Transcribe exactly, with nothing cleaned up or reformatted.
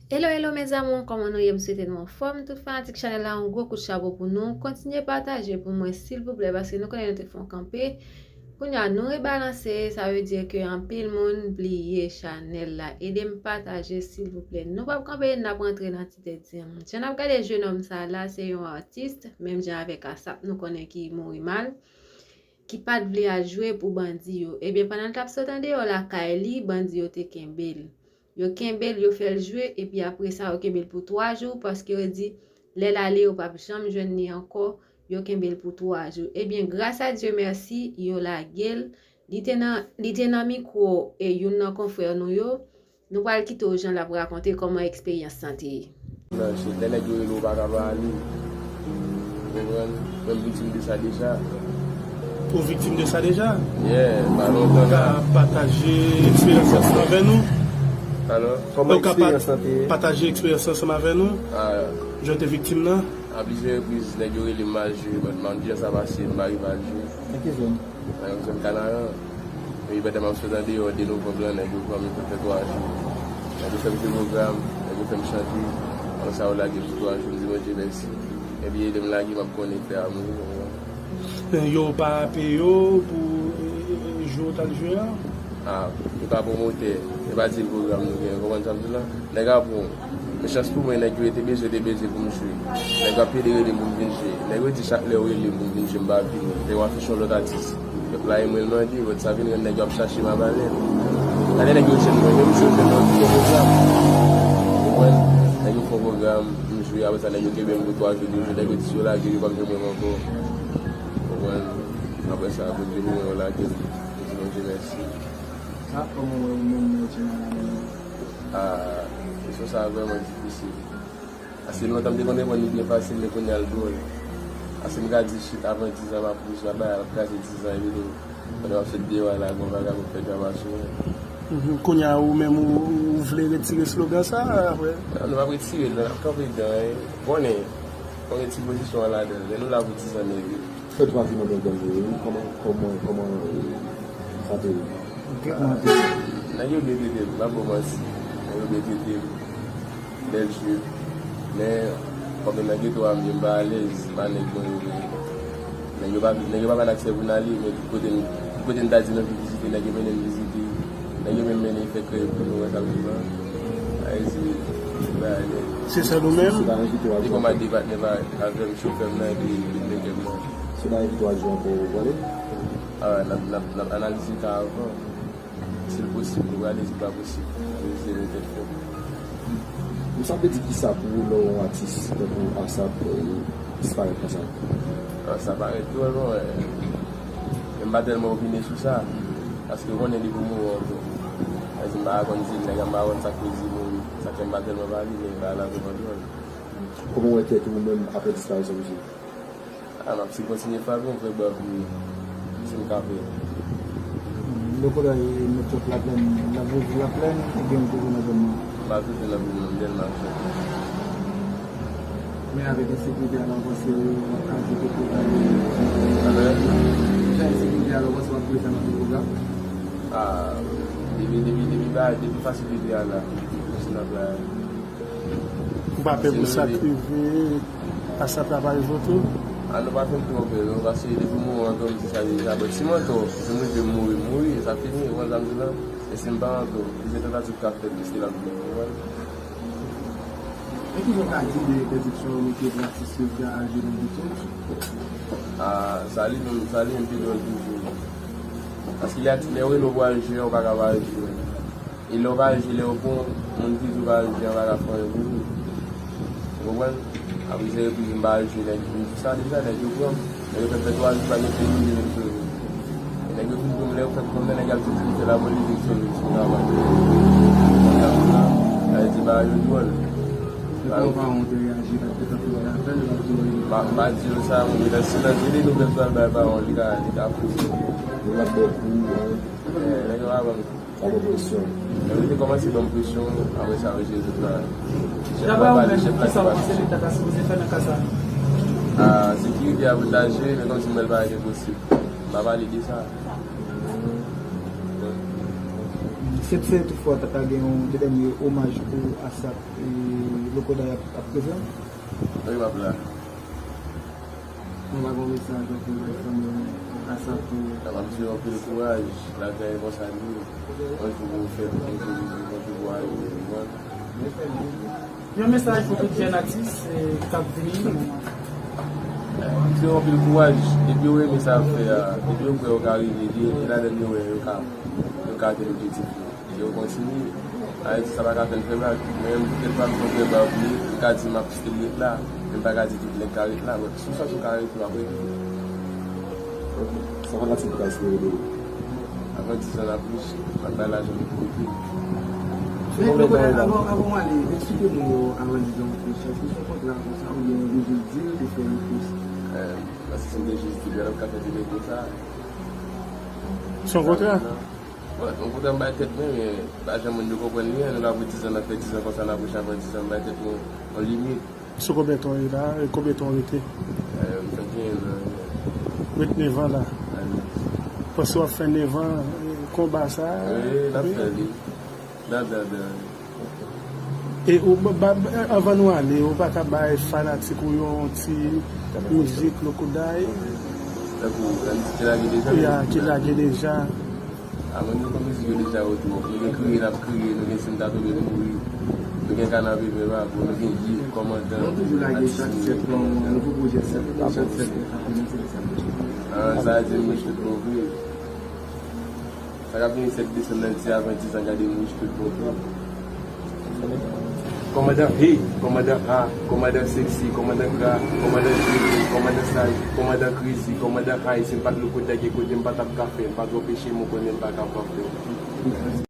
Hello, hello mes amours, kòman nou ye? M swete nou anfòm. Tout fanatik chanèl la, yon gwo kout chapo pou nou. Kontinye pataje pou mwen, silvouplè, paske nou konnen nou te fè yon kanpe. Kounye a, nou rebalanse, sa vle di ke anpil moun bliye chanèl la. Ede m pataje, silvouplè. Nou p ap kanpe, n ap rantre nan ti tèt di m. Jan n ap gade jennonm sa la, se yon atis, menm jan avèk Asap, nou konnen ki mouri mal, ki pa t vle al jwe pou bandi yo. Ebyen, pandan l t ap sot andeyò lakay li, bandi yo te kenbe l. Yo kenbe l, yo fè l jwe, epi apre sa, yo kenbe l pou twa jou, paske yo di, lè l ale, yo p ap janm jwenn li ankò, yo kenbe l pou twa jou. Ebyen, gras a Dye mèsi, yo lage l. Li te nan, li te nan mikwo e youn nan konfrè nou yo. Nou pral kite w jan l ap rakonte kòman eksperyans lan te ye. Nan chit, lè nèg yo rele w, ou pa ka pa ale. Ou konprann? Mwen, m viktim de sa deja. Ou viktim de sa deja? Yeah, pa lontan. Ou ka pataje eksperyans ansanm avè nou? Alò? Kòman eksperyans lan te ye? Pataje eksperyans ansanm avè nou? Ah. Jan w te viktim nan? A plizyè repriz, nèg yo rele m al jwe, but m pa konn kijan sa pase, m pa rive al jwe. Nan ki zòn? Nan yon zòn Kanaran. Epi pandan m ap sot andeyò de novanm lan, nèg yo pran m, yo fè m fè twa jou. Nèg yo fè m jwe pwogram, nèg yo fè m chante. Apre sa, yo lage m sou twa jou, m di Bondye mèsi. Epi lè m lage, m ap konnen fè a mouri, w konprann? Yo pa peye w pou, e, e, e, jou w t al jwe a? Ah, e pa pwomotè, e pa di l pwogram nou gen, w konprann sa m di w la? Nèg ap pran w. Men chans pou mwen, nèg yo te bezwen, te bezwen pou m jwe. Nèg yo ap plede rele m pou m vin jwe. Nèg yo di chak lè yo rele m pou m vin jwe, m pa vini. Lè yo afiche yon lòt atis, yo plage mwen, l mande, but sa vin rann nèg yo ap chache m ap ale. Talè nèg yo jwenn mwen, menm si yo jwenn mwen, yo fè pwogram. Ou konprann? Nèg yo fè yon pwogram, m jwe, apre sa, nèg yo kenbe m pou twa jou, de jou, nèg yo di si yo lage, yo p ap jwenn mwen ankò. Ou konprann? Apre sa, Bondye pou mwen, yo lage m. Yo di Bondye mèsi. Sa, kòman w wè ou menm nan ti maladi? Ah, kesyon sa a vrèman difisil. Paske lontan m te konn reponn li byen fasil, men kounye a l dwòl. Paske m ka di shit avan dizan m ap rouj, m ap bay, m ap kraze dizan epi tou. Pandan m ap sot deyò a la, gon vagabon k fè djab asou mwen. Mhm. Kounye a, ou menm, ou, ou vle retire slogan sa a, apre? Non, nou p ap retire l, non, n ap kanpe dedan, wi. Konnen, konnen ti pozisyon an ladan l, men nou la pou dizan nèg, wi. Fè twa fi nan gang yo, wi. Kòman, kòman, kòman, e, sa te ye? Kèk mantè. Nèg yo byen trete m, m ap ba w manti. Nèg yo byen trete m. Bèl jwe. Men, kòm nan geto a, m pa alèz, se pa nèg mwen yo, men nèg yo pa, nèg yo pa ban aksè pou n ale, men tout kote n, tout kote n ta di n anvi vizite, nèg yo mennen n vizite. Nèg yo menm mennen fè krèy pou nou, wè sa m di la. Sa vle di, se pa alèz. Se sèl ou menm? Li konn mande patnè pa avè m, chofè m nan, epi beatmaker m nan. Si w pa envite w al jwe ankò, ou prale? Ah, n ap, n ap, n ap analize ka avan. Si l posib, nou prale, si l pa posib, nou rete nou tèt frèt. Men sa vle di kisa pou ou lè yon atis tankou Asap, e, disparèt konsa? Ah, sa parèt dwòl, non, e, men m pa tèlman opine sou sa, paske ou konnen li pou mouri ankò. Sa vle di m pa ka konn di nèg la, m pa konn sa k koze mouri, sa fè m pa tèlman pale, men bagay la vrèman dwòl. Kòman w wè tèt ou menm apre disparisyon misye? Ah, m ap si kontinye frape yon vrè bòf wi, si m ka fè. Lè w konnen nèg sot Laplèn, l ap viv Laplèn oubyen ou toujou nan zòn nan? M pa toujou nan komin nan, m Dèlma m sot. Men avèk ensekirite a la, w panse w ap ka di ke pwogram yo? Alò? Jan ensekirite a la, w panse w ap ka fè nan tout pwogram? Ah, depi, depi, depi ba, depi fasilite a la, nou se nan play. Ou pa pè pou sa k rive Asap la pa rive w tou? A nou pa fin twonpe non, paske depi m mouri ankò m di sa deja, but si m ankò, si m rive mouri, m mouri, sa fini, ou konn sa m di la? E si m pa ankò, plizyè tantativ k ap fèt jiske l ap vini, ou konprann? E kisa w ka di de entèdiksyon yo mete pou atis yo ki al jwe nan ghetto? A, sa li menm, sa li menm pi dwòl toujou. Paske lè atis, lè yo rele w pou al jwe, ou pa ka pa al jwe. E lè w pa al jwe, lè yo pran w, moun ki di w pa al jwe an pa ka fè anyen pou ou. Ou konprann? Apre se epi m pa al jwe, nèg yo di sa deja, nèg yo pran m. Nèg yo fè m fè twa jou pa gen peyi, m vin sove. E nèg yo fin pran m, lè yo fè m pran m nan, nèg yo ap di m se m fè lapolis, vin sove m sou travay. Sa vle di bagay yo dwòl. E kòman paran w te reyaji lè w te tande bagay la fèt, yo t ap di w? M pa, m pa di yo sa, mwen rete an silans, se de nouvèl sou al bay paran w, li ka, li ka fou. Yo t ap ba w kou, eh, nèg yo pa ban m kou. Sa gen presyon. Yo te kòmanse ban m presyon, apre sa, yo jere tout bagay. Daprè ou menm, kisa w panse Leta ta sipoze fè nan ka sa a? A, sekirite a pou l ta jere, men kòmsi m wè l pa enposib. M pa pale de sa. Se, se toutfwa ta, ta gen yon de dènye omaj pou ASAP e Lokoday ap, ap prezan? Wi, m ap la. Mwen pa gon mesaj pou bay fanmi ASAP pou. Sa m ap di yo anpil kouraj, lavi a e konsa li ye. Yon jou pou w fèt, yon jou pou w rive, yon jou pou w arive, ou konprann? Yon mesaj pou tout jèn atis, eh, k ap vini. M ap di yo anpil kouraj, depi yo renmen sa y ap fè a, depi yo kwè yo ka rive, li, li ladan yo wè yo ka, yo ka atenn objektif yo. Yo kontinye. Ayiti sa pa ka fè l fè bak. Mwen menm, poutèt pa m son frè bab li, li ka di m ap still ret la, men m pa ka di tout nèg ka ret la, but si w santi w ka ret, w ap ret. Ok. Sa fanatik Price yo rele w? Avan dizan n ap riche, m ap bay lajan pou kote. Men, Lokoday, avan, avan w ale, eksplike nou yo avan dizan w fè chans. Se yon kontra konsa, oubyen ou te jis di l, te fè rekwès? Eh, paske si m te jis di l, yo t ap ka fè ti nego sa. Se yon kontra? Bon, yon kontra m bay tèt mwen, men pa janm moun yo konprann li, nou la pou dizan, n ap fè dizan konsa, n ap riche avan dizan, m bay tèt mwen yon limit. Sou konbyen tan w ye la? E konbyen tan w rete? Eh, m fè gen, eh, Ret nèf an la. Panse w ap fè nèf an, eh, konba sa? Wi, n ap fè li. Dan, dan, dan. E ou, ba, ba, anvan nou ale, ou pa ka bay fanatik ou yo yon ti mizik Lokoday? Tankou, la mizik ki lage deja? Ya, ki lage deja. A, mwen, nou fè mizik yo deja yo twòp. Nou gen kriye, n ap kriye, nou gen si m ta tonbe mouri. Nou gen kanapevè pa pou, nou gen Yves, kòmandan. Nou toujou lage chak sèt lan, yon nouvo pwojè sèt, chak sèt lan, sa kòmanse desanm. Ah, sa a di m riche tout bon vre. Sa k ap vini sèt desanm nan di avan dizan, gade m riche tout bon vre. Kòmandan He, kòmandan Ha, kòmandan Sexy, kòmandan Gra, kòmandan Jere, kòmandan Saj, kòmandan Crazy, kòmandan High, si m pa t Lokoday gen kote m pa t ap ka fè, m pa twò peche, m konnen m pa ka pa fè.